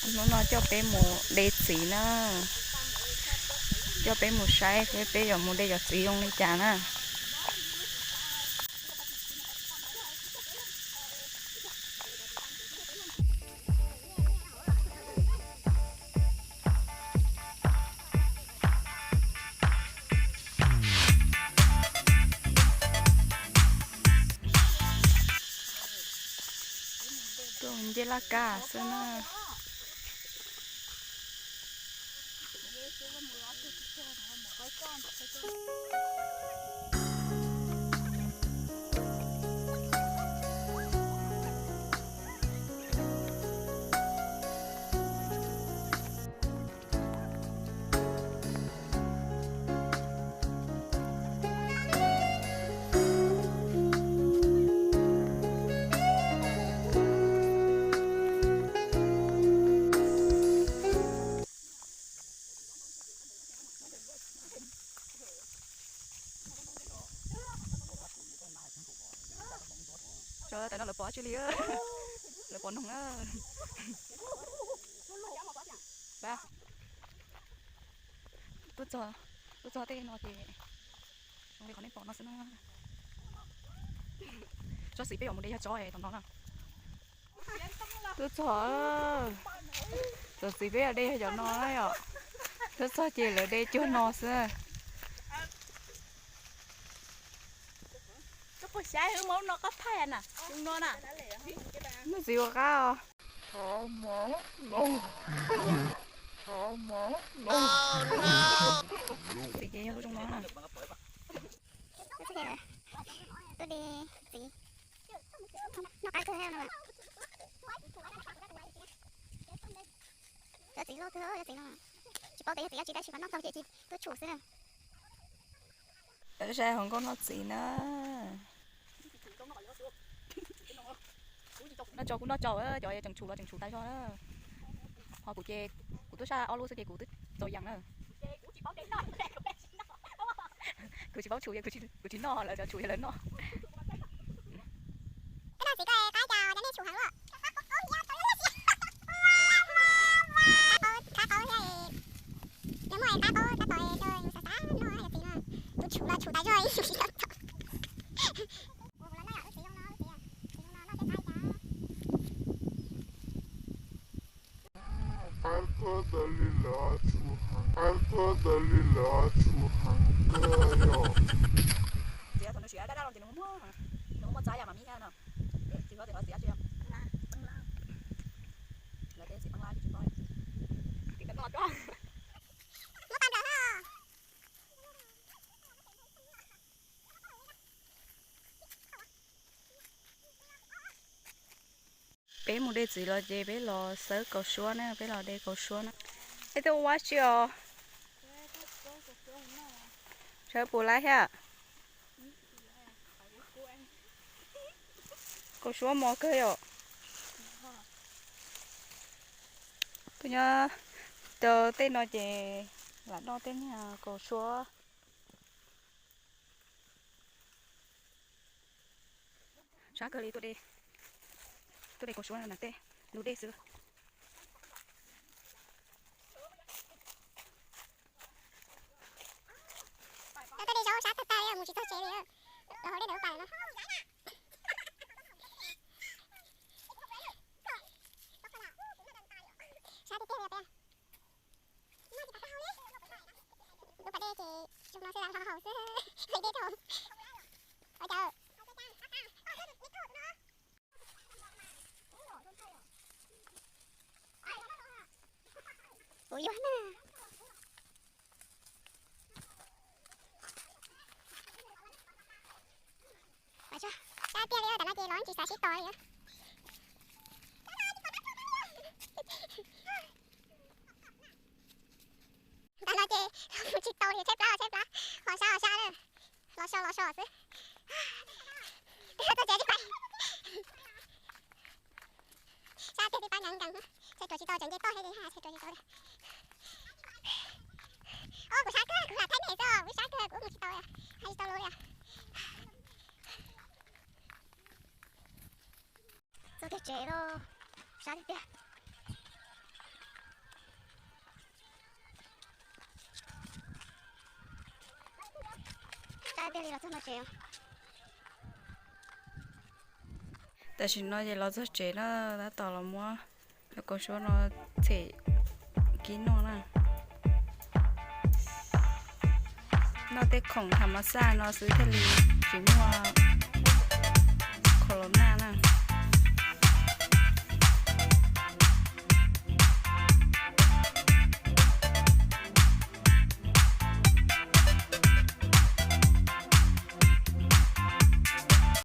Hnub no coj peb mus de txiv na, coj peb mus saib peb yuav mus de cov txiv zoo li cas na. Tuaj nce laj kab xwb na. Tam no lawv pov tsi li, lawv pov noog na. Tuaj txog, tuaj txog tej no ces zoo li qhov nej pom no xwb na. Tsob txiv peb yuav mus de yog tsob tom no na. Tuaj txog, tsob txiv peb yuav de yog cov no na yom. Tuaj txog ces lawv de cuag no xwb. Muaj txiv ua qab os. Txiv ces yog lub zoo no na. Tuaj de txiv. Noj qab kawg no. Cov txiv loj kawg, cov txiv no. Tsis paub tias yog txiv dab tsi mas noj tau ces tsis tuaj tshum xwb na. Sai hauv nkauj noj txiv na. Noj tsau kuj noj tsau, cov tseem tshum los tseem tshum tas zog na. Ho kuv ces kuv twb saj ob lub xwb ces kuv twb txaus yees na. Kuv tsis paub tshum, kuv tsis noj, lawv cov tshum yog lawv noj. Tus tshum los tshum tas zog. Qab tuaj tas li lawv tshum heev, qab tuaj tas li lawv tshum heev kawg yom. Txiv thaum nws siav daj daj los ces nws muaj, nws muaj txab yam mas mib thiab no. Tsis paub tias qhov txiv dab tsi. Lawv tej txiv pab lab tsis paub. Peb mus de txiv los ces peb los xawb kaus suab na, peb los de kaus suab na. Peb tuaj ua tsi os? Sawv puas laib thiab? Kaus suab mos kawg yom. Kuv nyob rau tej no ces lam noj tej niag kaus suab. Sab kawg li, tuaj de kaus suab na tej lub dej xwb. Tuaj de zaub sab tag tag mus tsis txog tsev li, los hauv dej ntawm lub pas no. Sab tiag tiag li peb. Lub pas dej ces zoo no xwb, los haus xwb, dej rau hauv. Ua cas kuv yuav na. Sab tiag li, tam no ces los tsis xav sib tos li. Tam no ces mus tsis tau li, tshaib plab los tshaib plab, ho sab los sab lawm, los so los so xwb. Twb tuaj tsev tsis pais. Sab tiag tib pab nkees nkees, tshais ruam tsis tau tseem nce toj thiab, tshais ruam tsis tau. Os, kuv sab kawg, kuv lam thaij nej xwb, kuv sab kawg, kuv mus tsis tau, hais tsis tau lus li. Txog kiag tsev lawm, sab tiag tiag. Tam sim no ces los txog tsev na, tab tom los muab cov kaus suab no txhem kib noj na. Noj tej khoom tham mas xaj no xwb thiaj li tsis muaj corona na.